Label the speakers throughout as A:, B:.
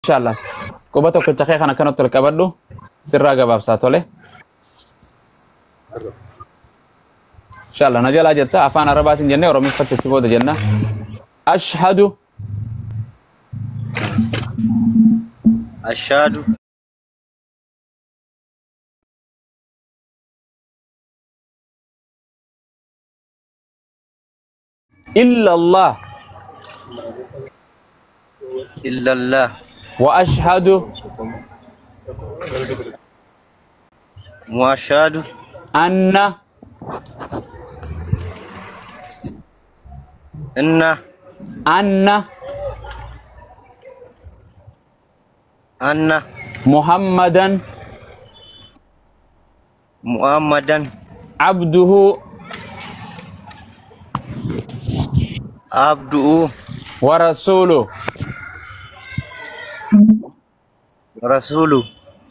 A: Inshallah. Quba tokkicha kee kana akkanatti ol qabadhu. Sirraa gabaabsaa tole. Inshallah na jalaa jetta afaan Arabaatiin jennee Oromiffatti itti booda jenna. Ashhadu
B: Ashhadu
A: illallah
B: illallah
A: wa ashhadu
B: wa ashhadu
A: anna
B: inna
A: anna
B: anna
A: Muhammadan
B: Muhammadan
A: abduhu
B: abduhu
A: wa rasuluhu
B: wa rasuluhu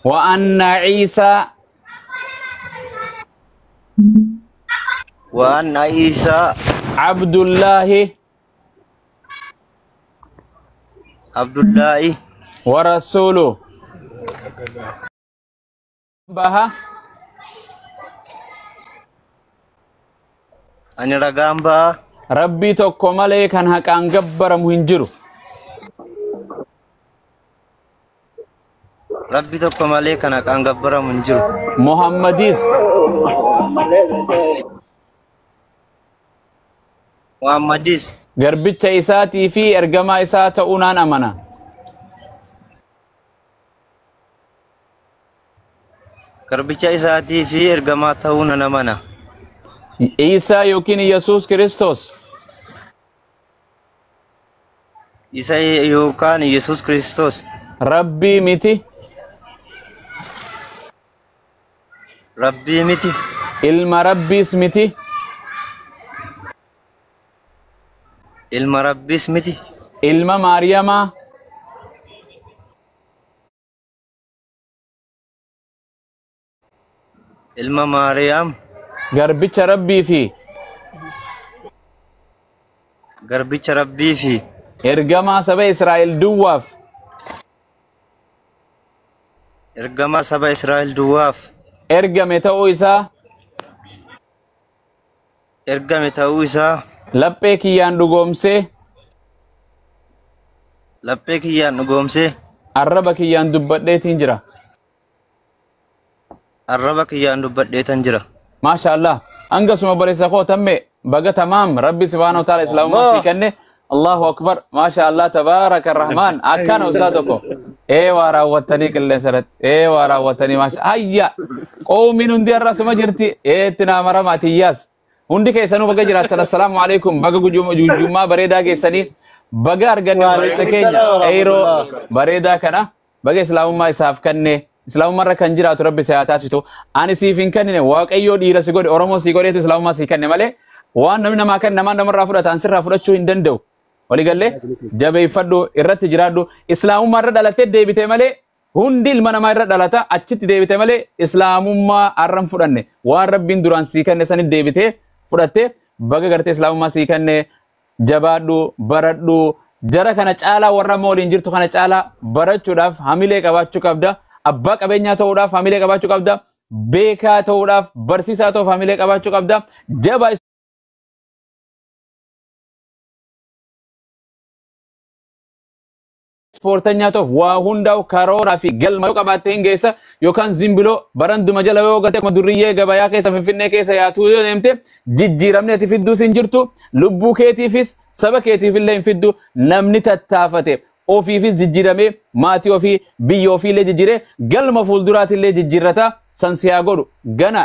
A: wa anna Isa
B: wa anna Isa
A: Abdullahi
B: Abdullahi
A: wa rasuluhu. Baha
B: ani ragaan baha
A: Rabbii tokko malee kan haqaan gabbaramu hin jiru.
B: Rabbi tokko malee kan haqaan gabbaramu hin jiru.
A: Muhammadis
B: Muhammadis
A: garbicha isaatii fi ergamaa isaa ta'uu naan amana.
B: Garbicha isaatii fi ergamaa ta'uu nan amana.
A: Isaa yookiin Yesuus Kiristoos
B: Isa yookaan Yesuus Kiristoos
A: Rabbii miti,
B: Rabbii miti,
A: ilma Rabbiis miti,
B: ilma Rabbiis miti,
A: ilma Maariyamaa
B: ilma Maariyaam
A: garbicha Rabbii fi
B: garbicha Rabbii fi
A: ergamaa saba Israa'el duwwaaf
B: ergamaa saba Israa'el duwwaaf
A: ergame ta'uu isaa
B: ergame ta'uu isaa
A: laphee kiyyaan dhugoomsee
B: laphee kiyyaan dhugoomsee
A: arraba kiyyaan dubbadheetiin jira.
B: Arraba kiyyaan dubbadheetan jira.
A: Maasha Allah. Hangasuma obboleessa koo tamme baga tamaam Rabbi subhaanahu wa ta'ala islaamummaa sii kenne. Allahu akbar. Maasha Allah tabaaraka rahmaan. Akkana usaa tokko. Ee waa raawwattanii qilleensa irratti. Ee waa raawwattanii maasha. Hayya. Qoomiin hundi har'a suma jirti. Ee itti naa marama atiyyaas. Hundi keessanuu baga jiraattan. Assalaamu alaikum. Baga gujummaa bareedaa geessanii. Baga arganne obboleessa keenya. Eeroo bareedaa kana. Baga islaamummaa isaaf kenne. Islaamummaa irra kan jiraatu Rabbi si haa taasisu. Ani siif hin kennine Waaqayyoo dhiira si godhe Oromoo si godheetu islaamummaa si kenne malee waan namni namaa kenne namaan namarraa fudhata an sirraa fudhachuu hin danda'u. Waliigallee jabeeffadhu irratti jiraadhu islaamummaa irra dhalattee deebite malee hundi ilma namaa irra dhalata achitti deebite malee islaamummaa har'an fudhanne waan Rabbiin duraan sii kenne sanitti deebitee fudhatte baga gartee islaamummaa sii kenne jabaadhu baradhu jara kana caalaa warra amma waliin jirtu kana caalaa barachuudhaaf hamilee qabaachuu qabda. Abbaa qabeenyaa ta'uudhaaf hamilee qabaachuu qabda. Beekaa ta'uudhaaf barsiisaa ta'uuf hamilee qabaachuu qabda. Jabaa ispoortanyaa ta'uuf waa hundaa'u karooraa fi galma yoo qabaatte hin geessa yookaan zimbiloo baranduma jala yoo gate akkuma durriyyee gabayaa keessa Finfinnee keessa yaatuu yoo deemte jijjiiramni ati fidduus hin jirtu lubbuu keetiifis saba keetiif illee hin fiddu namni tattaafate ofiifis jijjiiramee maatii ofii biyya ofiillee jijjiiree galma fuulduraatillee jijjiirrata san si haa godhu gana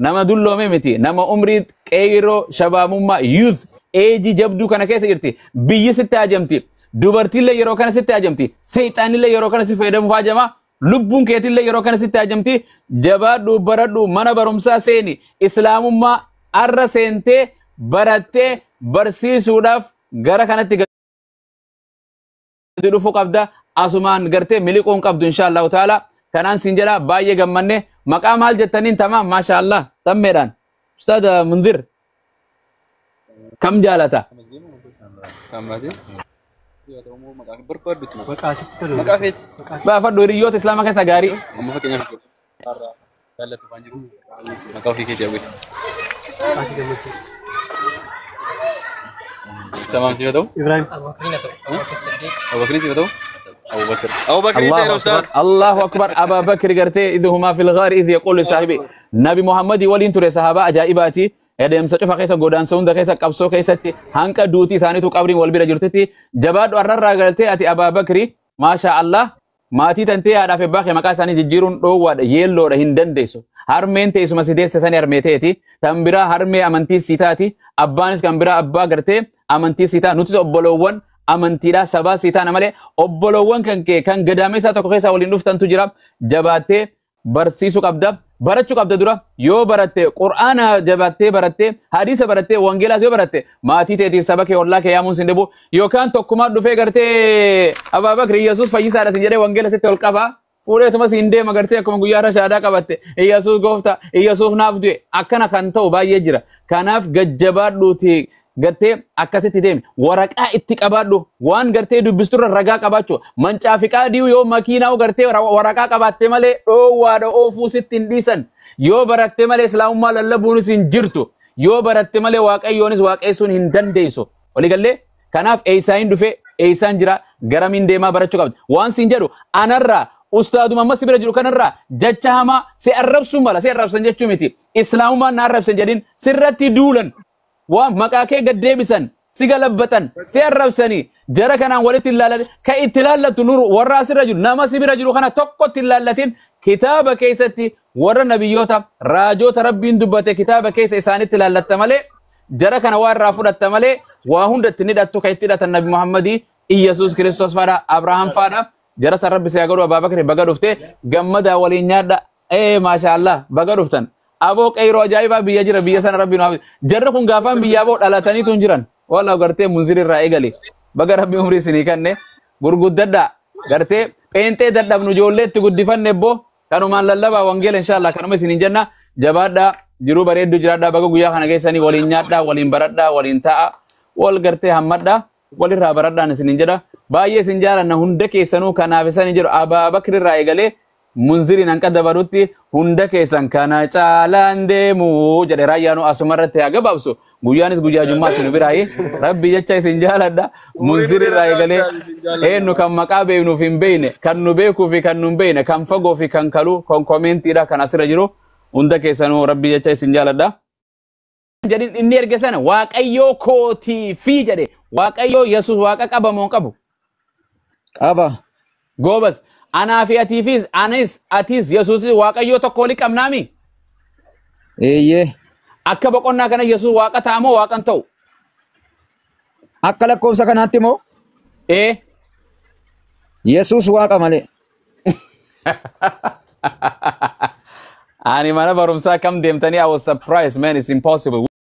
A: nama dulloome miti nama umrii qeerroo shabaabummaa youth eejii jabduu kana keessa jirti biyyi sitti hajamti dubartiillee yeroo kana sitti hajamti seexaanillee yeroo kana si fayyadamuuf hajama lubbuun keetillee yeroo kana sitti hajamti jabaadhu baradhu mana barumsaa seeni islaamummaa arra seentee barattee barsiisuudhaaf gara kanatti gadi dhufuu qabda asumaan gartee miliquun qabdu inshaallahu taala kanaan siin jedha baay'ee gammanne maqaa maal jettaniin tamaam maasha Allah tammeedhaan ustaad Munzir kam jaalata?
C: Maqaa sitti tolu.
D: Maqaa feeti.
A: Baafadhu hiriyoota islaamaa keessa gaarii.
D: Amma fakkeenyaaf jaallatu waan jiru maqaa ofii keetii hawwitu.
C: Maqaa si gammachiisu.
D: Tamaam siif haa ta'u.
C: Ibrahim.
D: Abubakar siif haa ta'u. Abubakar. Abubakar
A: الله
D: ta'eera
A: أكبر
D: ustaaz.
A: الله أكبر. أبا بكر قرتي إذ هما في الغار إذ يقول لصاحبه نبي محمد ولين تري صحابة أجائباتي adeemsa cufa keessa godaansa hunda keessa qabsoo keessatti hanqa duutii isaaniitu qabriin wal bira jirtutti jabaadhu arrarraa galtee ati Abaa Bakri maasha Allah maatii tantee haadhaaf abbaa kee maqaa isaanii jijjiiruun dhoowwaadha yeelloodha hin dandeessu. Harmeen teessuma si deesse sani harmee teeti tan biraa harmee amantii sii taati abbaanis kan biraa abbaa gartee amantii sii taa nutis obboloowwan amantiidha sabaa sii taana malee obboloowwan kan kee kan gadaamee isaa tokko keessaa waliin dhuftantu jira. Jabaattee barsiisuu qabda, barachuu qabda. Dura yoo baratte, qur'aana jabaattee baratte, hadiisa baratte, wangeelaas yoo baratte, maatii teetiif saba kee ollaa kee yaamuun sin dhibu. Yookaan tokkumaa dhufee gartee Abaa Bakri Yesuus fayyisaadha sin jedhee wangeela sitti ol qaba fuudheetuma siin deema gartee akkuma guyyaa irra shaadaa qabatte Yesuus goofta, Yesuus naaf du'e akkana kan ta'u baay'ee jira. Kanaaf gajjabaadhuuti gartee akkasitti deemi, waraqaa itti qabaadhu, waan gartee dubbisturra ragaa qabaachuu. Mancaafiqaa diyu yoo makiinaa gartee waraqaa qabaatte malee dhoowwaadha oofuu sitti hin dhiisan. Yoo baratte malee islaamummaa lallabuunis hin jirtu. Yoo baratte malee waaqayyoonis waaqessuun hin dandeessu. Waliigallee kanaaf eeysaan dhufe, eeysaan jira, garamiin deemaa barachuu qabda. Waan siin jedhu anarraa ustaaduma ammas bira jiru kanarraa jecha hamaa si arrabsuu mala. Si arrabsan jechuu miti, islaamummaan na arrabsan jedhin, sirratti duulan, waan maqaa kee gad deebisan, si galabbatan, si arrabsanii jara kanaan walitti ilaallate. Ka itti ilaallattu nuru warra asirra jiru nama si bira jiru kana tokkotti ilaallatin. Kitaaba keessatti warra nabiyyoota raajoota rabbiin dubbate kitaaba keessa isaanitti ilaallatta malee jara kana waa irraa fudhatta malee waa hunda itti hidhattu. Ka itti hidhatan Nabi Muhammadii Iyyasuus Kiristoos faadha, Abrahaam faadha. Jara san rabbi si haa godhu. Abaa Bakri baga dhufte, gammadaa waliin nyaadha. Ee maasha Allah, baga dhuftan. Aboo qeyroo ajaa'ibaa biyya jira, biyya sana rabbi nu haa. Jarri kun gaafaan biyya aboo dhalataniitu hin jiran walla gartee munzir irraa eegali. Baga rabbi umrii isinii kanne, gurguddadha gartee pheenxee dadhabnu ijoollee itti guddifanne ebboo kanumaan lallabaa wangeela inshallah. Kanuma isiniin jenna, jabaadhaa, jiruu bareedduu jiraadhaa. Baga guyyaa kana keessanii waliin nyaadhaa, waliin baradhaa, waliin ta'a, wal gartee hammadhaa, walirraa baradhaan isiniin jedha. Baay'ee isin jaalanna hunda keessanuu. Kanaaf isanii jedhu Abaa Bakri irraa eegalee munziriin hanqa dabalutti hunda keessan kana caalaan deemu jedhe. Raayyaanuu asuma irratti haa gabaabsu, guyyaanis guyyaa jummaatti nu biraayi. Rabbi jecha isin jaaladha. Munziri irraa eegalee eenyu kan maqaa beeknuuf hin beekne, kan nu beekuu fi kan nu hin beekne, kan fagoo fi kan kaluu, kan komeentiidha, kan asirra jiru hunda keessanuu rabbi jecha isin jaaladha. Jedhin inni erge sana waaqayyoo kootii fi jedhe. Waaqayyoo Yesuus waaqa qabamoo hin qabu?
E: Qaba.
A: Goobas, anaa fi atiifis, anis atis Yesuusis waaqayyoo tokko walii qabnaami.
E: Eeyyee.
A: Akka boqonnaa kana Yesuus waaqa ta'amoo waaqa hin ta'u?
E: Akka lakkoofsa kanaatti moo?
A: Ee.
E: Yesuus waaqa malee.
A: Ani mana barumsaa kam deemtanii? I was surprised, man, it's impossible.